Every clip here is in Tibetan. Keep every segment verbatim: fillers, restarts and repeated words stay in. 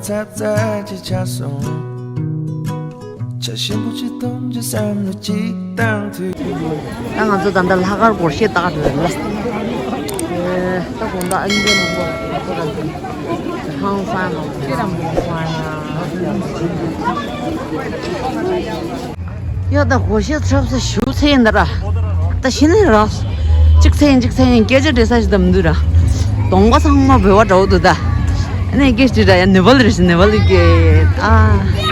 ཚ་ཚ་ཅིག་ཆགས་སོང་། ཆ་ཞིམ་པོ་ཅིག་འཐུང་རྒྱུ་བསམ་བློ་ཅིག་བཏང་དུས། ད་ང་ཚོ་ད་ལྟ་ལྷག་དཀར་སྒོར་གཞས་ལྟ་ག་འགྲོ་ཡོད་ལ། ད་དགོང་དག་ཨ་ནི་མང་པོ་ཁོ་རང་ཚོ་ཧང་སང་མང་པོ་ཧང་སང་ཡ། ད་སྒོར་གཞས་འཁྲབ་ས་ཞུ་ཚེ་ཡིན་ད་ར། ད་ཤི་ནི་ར། གཅིག་ཚེ་ཡིན་གཅིག་ཚེ་ཡིན་སྐད་ཆ་འདྲི་ས་ཞིག་ད་མི་འདུག་ར། གདོང་པ་ཚང་མ་འབོལ་བ་འདྲ་བོ་འདུག་ད། ཨ་ནི་སྐད་ཆ་འདྲི་ར་ཡ་ནི་བལ་རེ་ཞིག་ནི་བལ་གི་ཨ།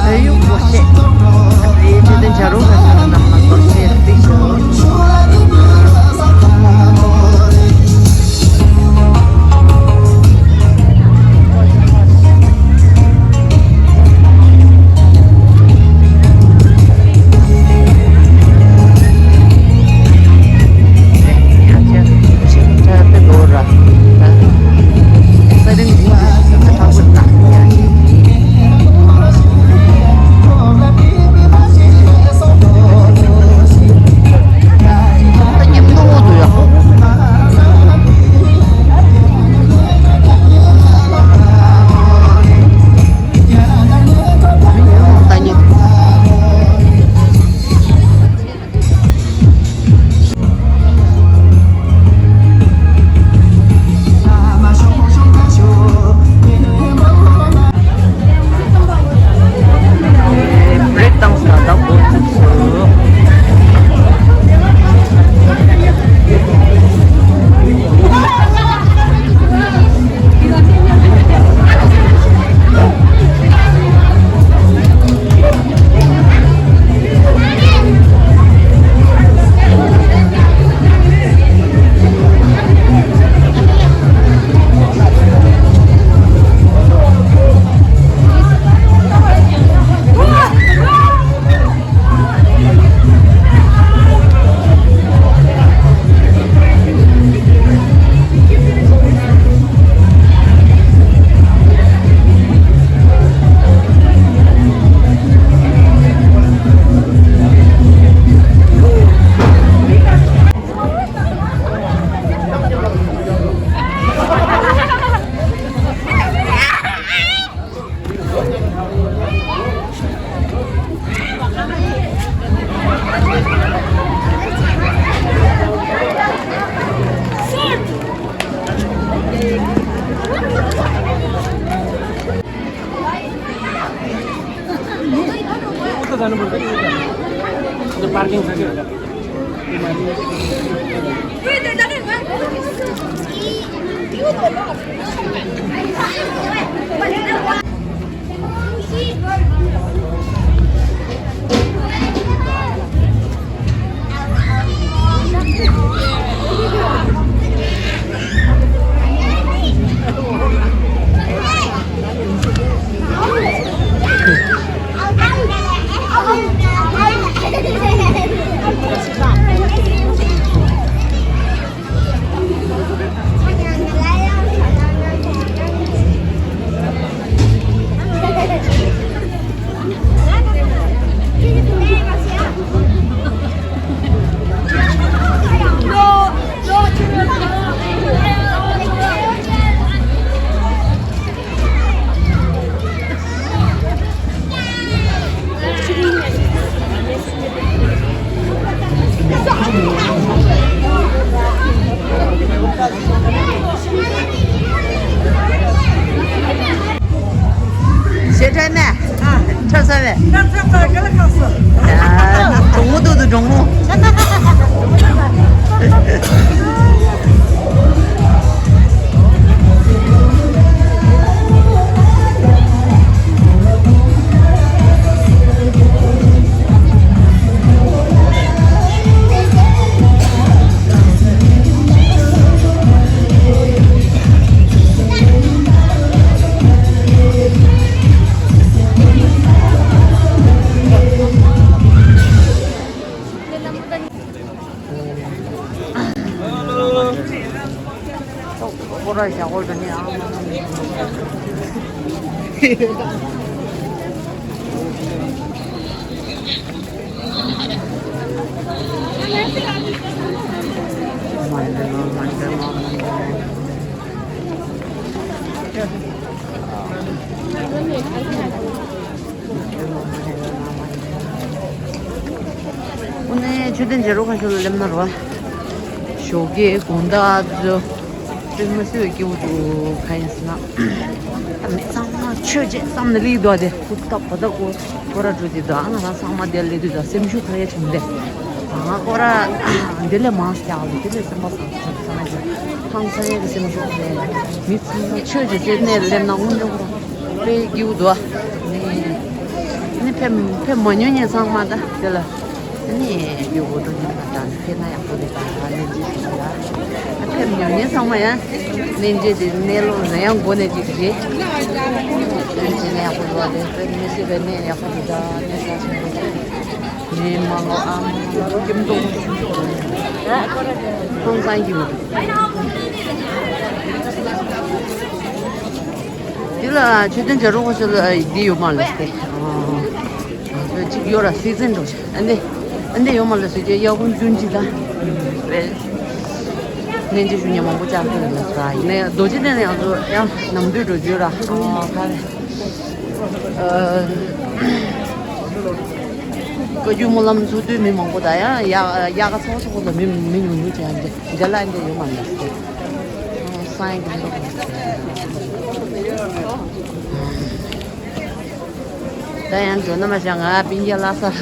ད་ཡོད་སྒོར་གཞས། ད་ཡོད་ཆེད་དུ་བྱ་རུང་ཁ་ཤས་ལ་ནང་ལ་སྒོར་གཞས་རྩིས་བྱུང་། ཞེ་ཁྲལ་མེད། ཁྲབ་ས་མེད། ཁྲབ་ས་ག་ལ་ཁག་སོ། གྲོང་མོ་འདུག་འདུག་གྲོང་མོ། དངོས་གནས་མཆོད་རྟེན་བྱེ་རུ་ཁ་ཤོར་ལ་སླེབས་ན་རོ། ཞོགས་ཀས་དགོང་དག་ཚོ་དཔེ་མི་སྲིད་པའི་སྐྱིད་པོ་འདུག་གང་ཡིན་ཟེར་ན། ད་མི་ཚང་མ་ཆོས་བྱེད་བསམ་ནས་སླེབས་འདུག་དེ་ཧུར་ཐག་བ་ཐག་གོ་སྐོར་ར་འགྲོ་དེ་འདུག་ང་རང་ཚང་མ་དེར་སླེབས་དུས་ད་སེམས་ཤུགས་ག་རེ་བྱུང་དེ། ང་སྐོར་ར་འདི་ལས་མང་ཙམ་རྒྱག་དེ་འདི་ལས་སེམས་པ་བཟང་ཙམ་ཚང་མ་ཚང་མ་ཡི་གི་སེམས་ཤུགས་རེད། མི་ཚང་མ་ཆོས་བྱེད་ཟེར་ནས་སླེབས་ན་དངོས་གནས་ཁོ་རང་དཔེ་སྐྱིད་པོ་འདུག་ནི་ནི་ཕེབས་ཕེབས་མ་མྱོང་མཁན་ཚང་མ་ད་དེ་ལ་ནི་སྐྱིད་པོ་འགྲོ་གི་འདུག་ད་ཕེབས་ན་ཡག་པོ་རེད་ད་ལན་ཅི་ཞིག་ལ་ཕེབས་མྱོང་མཁན་ཚང་མ་ཡང་གནས་མཇལ་དེ་གནས་ལོ་ན་ཡང་མགོ་ནས་ཅིག་རེད། གནས་མཇལ་ན་ཡག་པོ་འདུག་བ་དེ་དཔེ་མི་སྲིད་པའི་གནས་ཡག་པོ་འདུག་ད་གནས་ས་ཆེན་པོ་ཅིག་ངའི་མ་ལོ་ཨ་མ་ལོ་སྐྱིད་མདོག་ཁོང་ཚང་གི་འདི་ལ་མཆོད་རྟེན་བྱ་རོག་ཁོ་ཚོ་ལ་འདི་ཡོད་མ་ལ་སྟེ། གཅིག་ཡོད་ར་སྲིད་འཛིན་འགྲོ་ཨ་འདི་ཨ་འདི་ཡོད་མ་ལ་སྲིད་ཀྱི་ཡག་པོ་རྒྱུན་གཅིག་ད། གནས་མཇལ་ཞུ་མཁན་མང་པོ་བཅར་གྱི་རེད་ལ་ས་ཡིན་ནའི་རྡོ་རྗེ་གདན་ལ་ཡང་ཚོ་ཡང་ནམ་དུས་འགྲོ་རྒྱུ་ར་ཨ་ཁ་རེད། བཀའ་བརྒྱུད་སྨོན་ལམ་ཚོགས་དུས་མི་མང་པོ་དང་ཡང་ཡག་ཡག་ག་ཚོགས་ཚོགས་པོ་ལ་མི་མི་ཉུང་ཉུང་ཅན་འདི་འདི་ལ་འདི་ཡོད་མ་རེད། སང་ཡིན་གྱི་འདུག་ད་ཡང་འགྲོ་ན་མ་བྱ་ང་སྤུན་ཀྱག་ལྷ་ས།